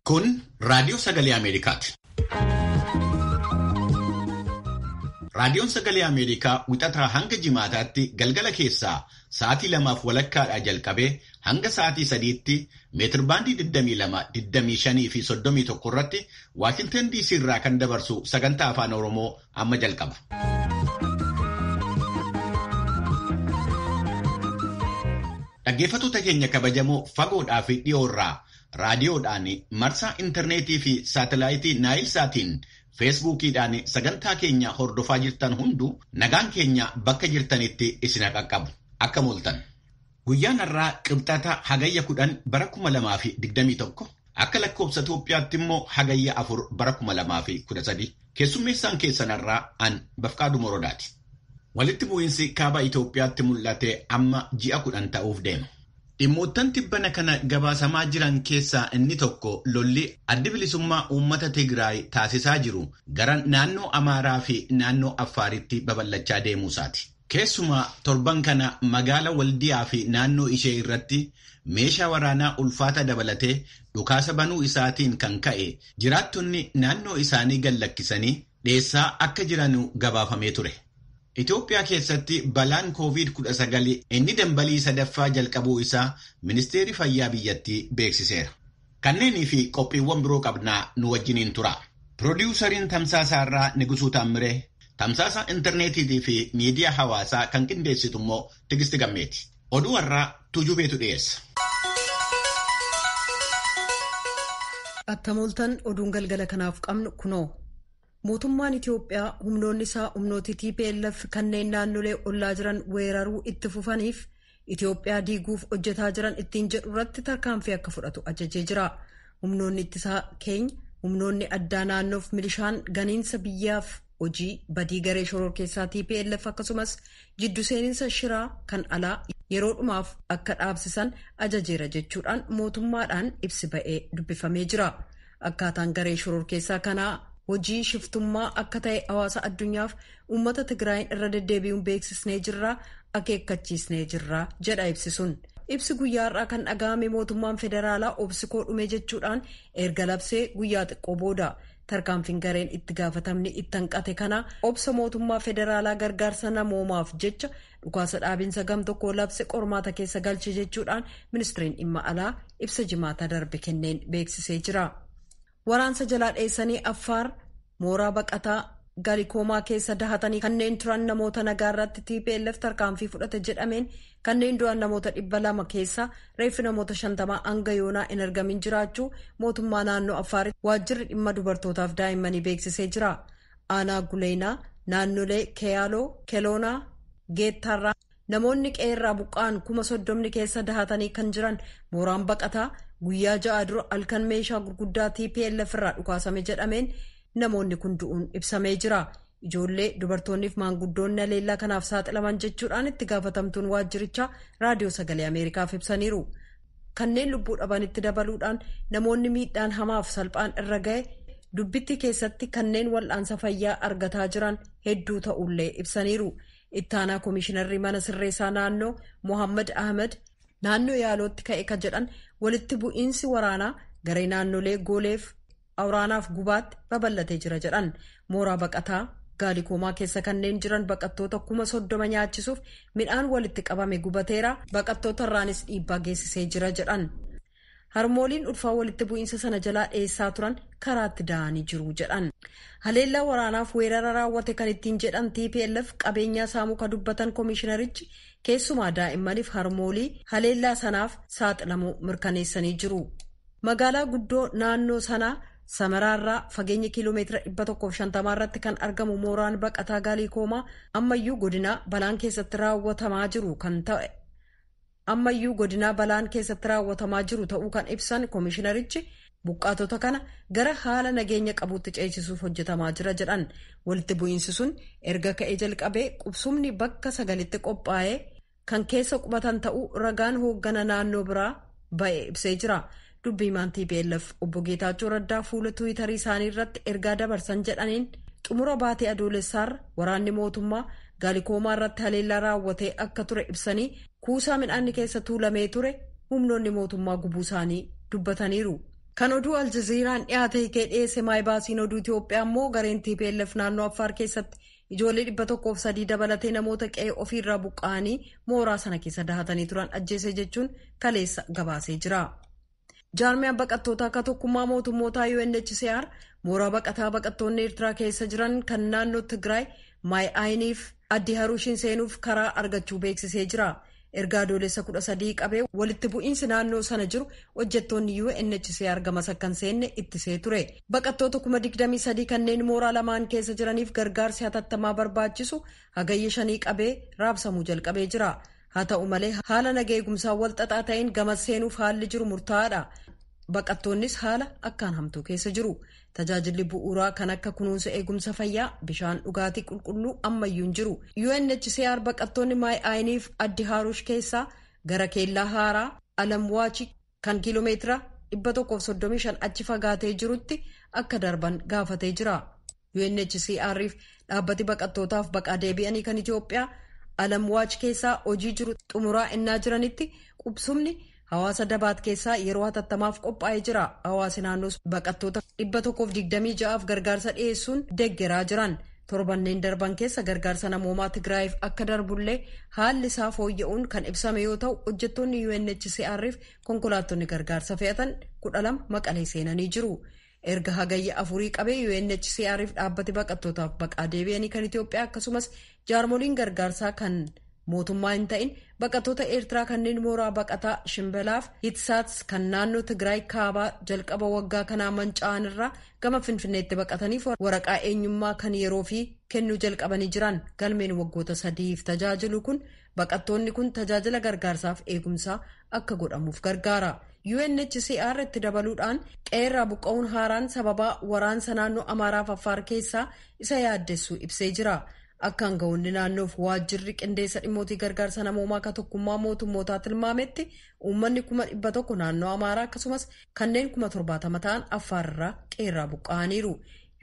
Kun raadiyoo sagalee Ameerikaati. Raadiyoon sagalee Ameerikaa wixataa hanga jimaataatti galgala keessaa sa'aatii 2:30 jalqabee hanga sa'aatii 3tti meetirbaandii 22, 25 fi 31 irratti Waashintan DC irraa kan dabarsu sagantaa afaan Oromoo amma jalqaba. Dhaggeeffattoota keenya kabajamoo fagoodhaa fi dhiyoorraa raadiyoodhaan marsaa intarneetii fi saatalaayitii Naayilsaatiin feesbuukiidhaan sagantaa keenya hordofaa jirtan hundu nagaan keenya bakka jirtanitti isin qaqqabu. Akkam ooltan. Guyyaan har'aa qibxata hagayya 10 bara 2021 akka lakkoobsa Itoophiyaatti immoo hagayya 4 bara 2013 keessummeessaan keessan har'aa an Bafqaadu Morodaati. Walitti bu'iinsi kaaba Itoophiyaatti mul'ate amma ji'a 10 ta'uuf deema. Dhimmoottan tibbana kana gabaasamaa jiran keessaa inni tokko lolli addi bilisummaa uummata Tigraay taasisaa jiru gara naannoo Amaaraa fi naannoo Affaaritti babal'achaa deemuusaati. Keessumaa torban kana magaala Waldiyaa fi naannoo ishee irratti meeshaa waraanaa ulfaata dabalatee dhukaasa banuu isaatiin kan ka'e jiraattonni naannoo isaanii gad lakkisanii dheessaa akka jiran gabaafamee ture. Itoophiyaa keessatti balaan COVID-19 inni dambalii sadaffaa jalqabuu isaa ministeerri fayyaa biyyattii beeksiseera. Kanneenii fi qophiiwwan biroo qabnaa nu wajjiniin tura. Piroodyuusariin Tamsaasaa irraa Nigusuu Taammiree, Tamsaasa intarneetiitii fi miidiyaa hawaasaa kan qindeessitu immoo Tigisti Gammeeti. Oduu har'aa Tujubeetu dhiyeessa. Attam ooltan oduun galgala kanaaf qabnu kunoo. Mootummaan Itoophiyaa humnoonni isaa humnoota TPLF kanneen naannolee ollaa jiran weeraruu itti fufaniif Itoophiyaa diiguuf hojjetaa jiran ittiin jedhu irratti tarkaanfii akka fudhatu ajajee jira. Humnoonni ittisaa keenya humnoonni addaa naannoof milishaan ganiinsa biyyaaf hojii badii garee shororkeessaa TPLF akkasumas jiddu seeninsa shiraa kan alaa yeroo dhumaaf akka dhaabsisan ajajeera jechuudhaan mootummaadhaan ibsi ba'ee dubbifamee jira. Akkaataan garee shororkeessaa kanaa hojii shiftummaa akka ta'e hawaasa addunyaaf uummata Tigraayin irra deddeebi'uun beeksisnee jirra, akeekkachiisnee jirra jedha ibsi sun. Ibsi guyyaa har'aa kan dhaga'ame mootummaan federaalaa obsi koo dhume jechuudhaan erga labsee guyyaa xiqqoo booda tarkaanfiin gareen itti gaafatamni itti hanqate kana obsa mootummaa federaalaa gargaarsa namoomaaf jecha dhukaasa dhaabinsa gam tokkoo labse qormaata keessa galche jechuudhaan ministiriin dhimma alaa ibsa jimaata darbe kenneen beeksisee jira. Waraansa jalaa dheessanii Affaar mooraa baqataa Galikoomaa keessa dahatanii kanneen turan namoota nagaa irratti TPLF tarkaanfii fudhate jedhameen kanneen du'an namoota 200 keessa reeffi namoota 50 hanga yoonaa hin argamin jiraachuu mootummaa naannoo Affaar waajjirri dhimma dubartootaaf daa'immanii beeksisee jira. Aanaa Guleenaa, naannolee Keeyaaloo, Keloonaa, Geettaarraa namoonni qeerraa buqqa'an 30,000 keessa dahatanii kan jiran mooraan baqataa guyyaa 6 dura halkan meeshaa gurguddaa TPLF irraa dhukaasame jedhameen namoonni kun du'uun ibsamee jira. Ijoollee dubartoonniif maanguddoonni haleellaa kanaaf saaxilaman jechuudhaan itti gaafatamtuun waajjirichaa raadiyoo sagalee Ameerikaaf ibsaniiru. Kanneen lubbuu dhabanitti dabaluudhaan namoonni miidhaan hamaaf salphaan irra ga'e dubbitti keessatti kanneen wal'aansa fayyaa argataa jiran hedduu ta'ullee ibsaniiru. Ittaanaa Komishinarri mana sirreessaa naannoo Mohammad Ahmed naannoo yaalootti ka'e kan jedhan walitti bu'iinsi waraanaa garee naannolee gooleef awraanaaf gubaatti babal'atee jira jedhan. Mooraa baqataa Gaalikoomaa keessa kanneen jiran baqattoota 30,000 nyaachisuuf midhaan walitti qabame gubateera, baqattoota irraanis dhiibbaa geessisee jira jedhan. Harmooliin ulfaa walitti bu'iinsa sana jalaa dheessaa turan karaatti da'anii jiru jedhan. Haleellaa waraanaaf weerara raawwate kan ittiin jedhan TPLF qabeenyaa saamuu kan dubbatan komishinarichi keessumaa daa'immaniif harmoolii haleellaa sanaaf saaxilamuu mirkaneessanii jiru. Magaalaa guddoo naannoo sanaa Samaraarraa fageenya kiiloomeetira 150 irratti kan argamu mooraan baqataa Gaalikoomaa ammayyuu godinaa balaan keessatti raawwatamaa jiru kan ta'e. Ammayyuu godinaa balaan keessatti raawwatamaa jiru ta'uu kan ibsan komishinarichi buqqaatota kana gara haala nageenya qabuutti ceesisuuf hojjetamaa jira jedhan. Walitti bu'iinsi sun erga ka'ee jalqabee qubsumni bakka sagalitti qophaa'ee kan keessa qubatan ta'uu ragaan hooggana naannoo biraa ba'e ibsee jira. Dubbii himaan TPLF obbo Geetaachoo Raddaa fuula Tiwiitarii isaanii irratti ergaa dabarsan jedhaniin xumura baatee adoolessaarra waraanni mootummaa Gaalikoomaa irratti haleellaa raawwatee akka ture ibsanii kuusaa midhaanni keessa tuulamee ture humnoonni mootummaa gubuu isaanii dubbataniiru. Kan oduu Aljazeeraan dhiyaate hiikee dhiyeesse maayibaasiin oduu Itoophiyaa immoo gareen TPLF naannoo Affaar keessatti ijoollee 103 dabalatee namoota qe'ee ofiirraa buqqa'anii mooraa sana keessa dahatanii turan ajjeese jechuun kaleessa gabaasee jira. Jaarmiyaan baqattoota akka tokkummaa mootummootaa UNHCR mooraa baqataa baqattoonni Eertiraa keessa jiran kan naannoo Tigraay Maayi'aayiniif Addi Haruushiin seenuuf karaa argachuu beeksisee jira. Erga adoolessa 13 qabee walitti bu'iinsi naannoo sana jiru hojjettoonni UNHCR gamas akka hin seenne ittisee ture. Baqattoota 23,000 kanneen mooraa lamaan keessa jiraniif gargaarsi hatattamaa barbaachisu hagayya 5 qabee raabsamuu jalqabee jira. Haa ta'u malee haala naga eegumsaa wal xaxaa ta'een gamas seenuuf haalli jiru murtaa'aadha. Baqattoonnis haala akkaan hamtuu keessa jiru. Tajaajilli bu'uuraa kan akka kunuunsa eegumsa fayyaa, bishaan dhugaatii qulqulluu ammayyuu hin jiru. UNHCR baqattoonni Maayi'aayiniif Addi Haarush keessaa gara keellaa haaraa Alamwaachi kan kiiloomeetira 135 achi fagaatee jirutti akka darban gaafatee jira. UNHCR'if dhaabbati baqattootaaf baqaa deebi'anii kan Itoophiyaa Alamwaachi keessaa hojii jiru xumuraa innaa jiranitti qubsumni hawaasa dabaat keessaa yeroo hatattamaaf qophaa'ee jira. Hawaasi naannoos baqattoota 126f gargaarsa dhiyeessuun deeggaraa jiran. Torbanneen darban keessa gargaarsa namoomaa Tigraayiif akka darbullee haalli isaa fooyya'uun kan ibsame yoo ta'u, hojjettoonni UNHCR'if konkolaattonni gargaarsa fe'atan 12 Maqalee seenanii jiru. Erga hagayya 4 qabee UNHCR'if dhaabbati baqattootaaf baqaa deebi'anii kan Itoophiyaa akkasumas jaarmoliin gargaarsaa kan mootummaa hin ta'in baqattoota Eertiraa kanneen mooraa baqataa Shimbalaaf Hitsaats kan naannoo Tigraay kaabaa jalqaba waggaa kanaa manca'an irraa gama Finfinneetti baqataniif waraqaa eenyummaa kan yeroo fi kennuu jalqabanii jiran. Galmeen waggoota 3f tajaajilu kun baqattoonni kun tajaajila gargaarsaaf eegumsaa akka godhamuuf gargaara. UNHCR itti dabaluudhaan qe'eerraa buqqa'uun haaraan sababaa waraansa naannoo Amaaraaf Affaar keessaa isa yaaddessu ibsee jira. Akka aangawoonni naannoof waajjirri qindeessa dhimmootii gargaarsa namoomaa akka tokkummaa mootummootaa tilmaametti uummanni 100,000 naannoo Amaaraa akkasumas kanneen 70,000 ta'an Affaarraa qe'eerraa buqqa'aniiru.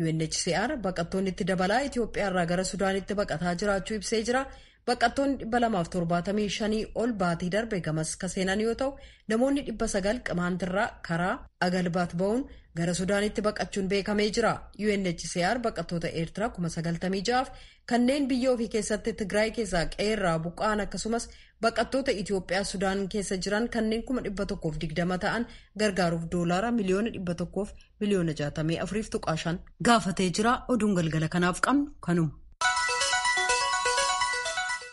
UNHCR baqattoonni itti dabalaa Itoophiyaarraa gara Sudaanitti baqataa jiraachuu ibsee jira. Baqattoonni 275 ol baatii darbe gamas ka seenan yoo ta'u, namoonni 900 Qimaantirraa karaa Agalbaat ba'uun gara Sudaanitti baqachuun beekamee jira. UNHCR baqattoota Eertiraa 96,000 kanneen biyya ofii keessatti Tigraay keessaa qe'eerraa buqqa'an akkasumas baqattoota Itoophiyaa Sudaan keessa jiran kanneen 120,000 ta'an gargaaruuf doolaara miliyoona 100 miliyoona 64.5 gaafatee jira. Oduun galgala kanaaf qabnu kanuma.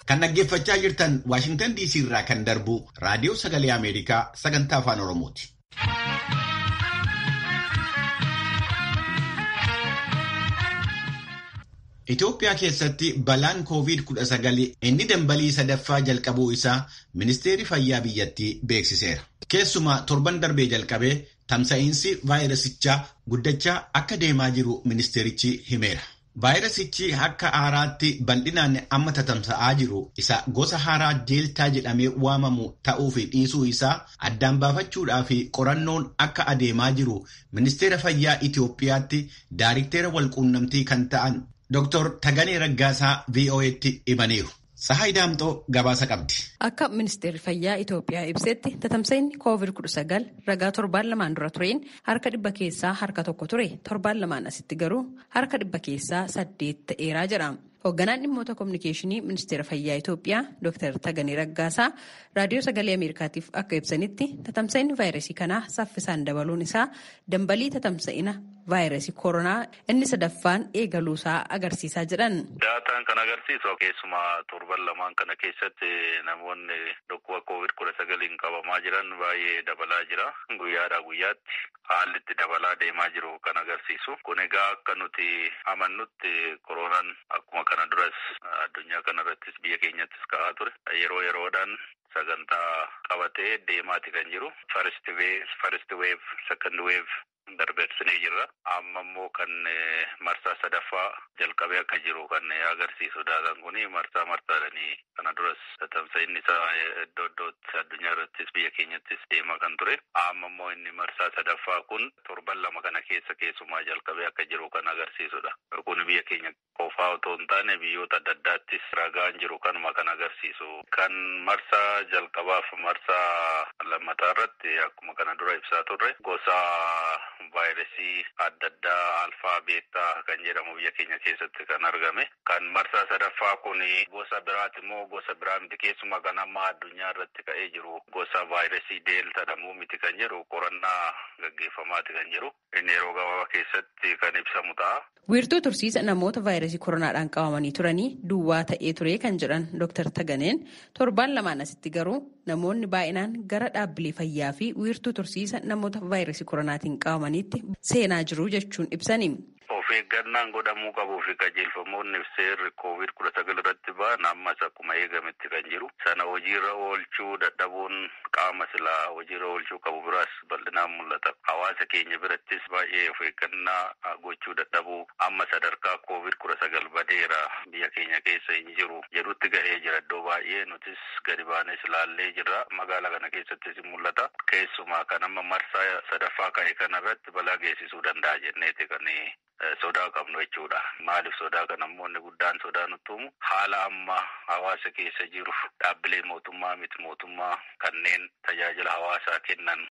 Kan dhaggeeffachaa jirtan Waashingtan DC irraa kan darbu Raadiyoo Sagalee Ameerikaa sagantaa Afaan Oromooti. Itoophiyaa keessatti balaan COVID-19 inni dambalii sadaffaa jalqabuu isaa ministeerri fayyaa biyyattii beeksiseera. Keessumaa torban darbee jalqabee tamsa'iinsi vaayirasichaa guddachaa akka deemaa jiru ministeerichi himeera. Vaayirasichi akka haaraatti bal'inaan amma tatamsa'aa jiru isa gosa haaraa deeltaa jedhamee waamamu ta'uu fi dhiisuu isaa addaan baafachuudhaa fi qorannoon akka adeemaa jiru ministeera fayyaa Itoophiyaatti daariktera walquunnamtii kan ta'an Dr. Taganee Raggaasaa VOA'tti himaniiru. Sahay Daamxoo gabaasa qabdi. Akka ministeerri fayyaa Itoophiyaa ibsetti tatamsa'inni COVID-19 ragaa torbaan lamaan dura tureen harka 1% ture. Torbaan lamaan asitti garuu harka 8% ta'eeraa jedha. Hoogganaan dhimmoota kominikeeshinii ministeera fayyaa Itoophiyaa Dr. Taganee Raggaasaa raadiyoo sagalee Ameerikaatiif akka ibsanitti tatamsa'inni vaayirasii kanaa saffisaan dabaluun isaa dambalii tatamsa'ina vaayirasii koronaa inni sadaffaan eegaluusaa agarsiisaa jedhan. Daataan kan agarsiisu keessumaa torban lamaan kana keessatti namoonni dhukkuba COVID-19 qabamaa jiran baay'ee dabalaa jira. Guyyaadhaa guyyaatti haalli itti dabalaa deemaa jiru kan agarsiisu. Kun egaa akka nuti amannutti koronaan akkuma kana duras addunyaa kanarrattis biyya keenyattis ka'aa ture. Yeroo yeroodhaan sagantaa qabatee deemaati kan jiru. First wave, second wave. darbeessinee jirra. Amma immoo kan marsaa sadaffaa jalqabee akka jiru kan agarsiisu daataan kun marsaa marsaadhanii kana duras tatamsa'inni isaa iddoo iddootti addunyaa irrattis biyya keenyattis deemaa kan ture. Amma immoo inni marsaa sadaffaa kun torban 2 kana keessa keessumaa jalqabee akka jiru kan agarsiisudha. Kun biyya keenya qofaa otoo hin taane biyyoota adda addaattis ragaan jiru kanuma kan agarsiisu. Kan marsaa jalqabaaf marsaa lammataa irratti akkuma kana dura ibsaa turre gosa vaayirasii adda addaa alfaa beektaa kan jedhamu biyya keenya keessatti kan argame. Kan marsaa sadaffaa kun gosa biraati moo gosa biraa miti, keessumaa kan amma addunyaa irratti ka'ee jiru gosa vaayirasii deeltaa dhamuu miti kan jedhu qorannaa gaggeeffamaati kan jiru. Inni yeroo gabaabaa keessatti kan ibsamu ta'a. Wiirtuu tursiisa namoota vaayirasii koronaadhaan qabamanii turanii duwwaa ta'ee ture kan jedhan Dr. Taganeen torbaan lamaan asitti garuu namoonni baay'inaan gara dhaabbilee fayyaa fi wiirtuu tursiisa namoota vaayirasii koronaatiin qabamaniitti seenaa jiru jechuun ibsani. Of eeggannaan godhamuu qabuu fi qajeelfamoonni seerri COVID-19 irratti ba'an ammas akkuma eegametti kan jiru. Sana hojiirra oolchuu dadhabuun qaama silaa hojiirra oolchuu qabu biraas bal'inaan mul'ata. Hawaasa keenya birattis baay'ee of eeggannaa gochuu dadhabuu amma sadarkaa COVID-19 badeera biyya keenya keessa hin jiru jedhutti gahee jira. Iddoo baay'ee nutis gadi baanes ilaallee jirra. Magaalaa kana keessattis hin mul'ata. Keessumaa kan amma marsaa sadaffaa ka'e kanarratti balaa geessisuu danda'a jenneeti kan sodaa qabnu jechuudha. Maaliif sodaa kana immoo inni guddaan sodaa nutti uumu haala amma hawaasa keessa jiru dhaabbilee mootummaa miti mootummaa kanneen tajaajila hawaasaa kennan